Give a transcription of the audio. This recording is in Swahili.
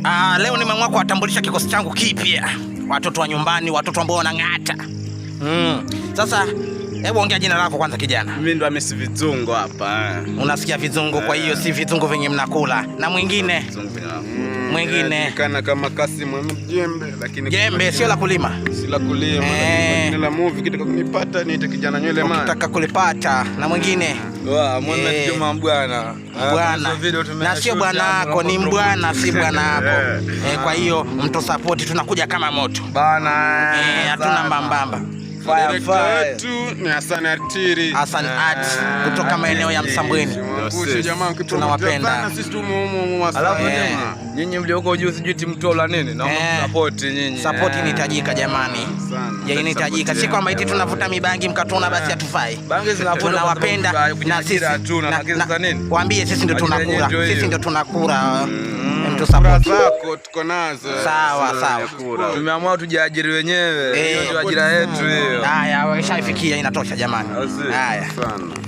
Ah, leo nimeamua kuwatambulisha kikosi changu kipya, watoto wa nyumbani, watoto ambao wanang'ata. Sasa hebu ongea jina lako kwanza kijana. Mimi ndo Hamisi Vizungu hapa. Unasikia vizungu, kwa hiyo si vizungu vyenye mnakula. Na mwingine Vizungu vyenye nakula. Mwingine. Inajulikana kama Kasim Jembe, lakini Jembe sio la kulima. Si la kulima, lakini jina la movie kitaka kunipata niite kijana nywele man. Ukitaka kulipata. Na mwingine Wa, Muhammad Juma Mbwana. Bwana na sio bwana wako, ni mbwana, si bwana wako. Kwa hiyo mtu support, tunakuja kama moto Bana. Hatuna mbambamba. Fire, Director fire. wetu ni Hassan Artiri. Hassan Art kutoka maeneo ya Msambweni. Mwangushe jamaa, Tunawapenda. sana sisi tu muhimu Alafu nyinyi mlio huko juu sijui timu tola nini, naomba support nyinyi. Support inahitajika jamani. Sana. Ya inahitajika, si kwamba eti tunavuta mibangi mkatuna basi hatufai. Bangi zinavutwa kwa Tunawapenda sababu na sisi ajira hatuna, lakini sasa nini? Waambie sisi ndio Ajira yenyewe tunakula, ndio sisi hiyo. ndio tunakula. Mtu Kura support. zako tuko nazo. Sawa sawa. Tumeamua tujiajiri wenyewe. Hiyo ndio ajira yetu hiyo. Haya, washaifikia inatosha jamani. Au sio? Haya. Sana.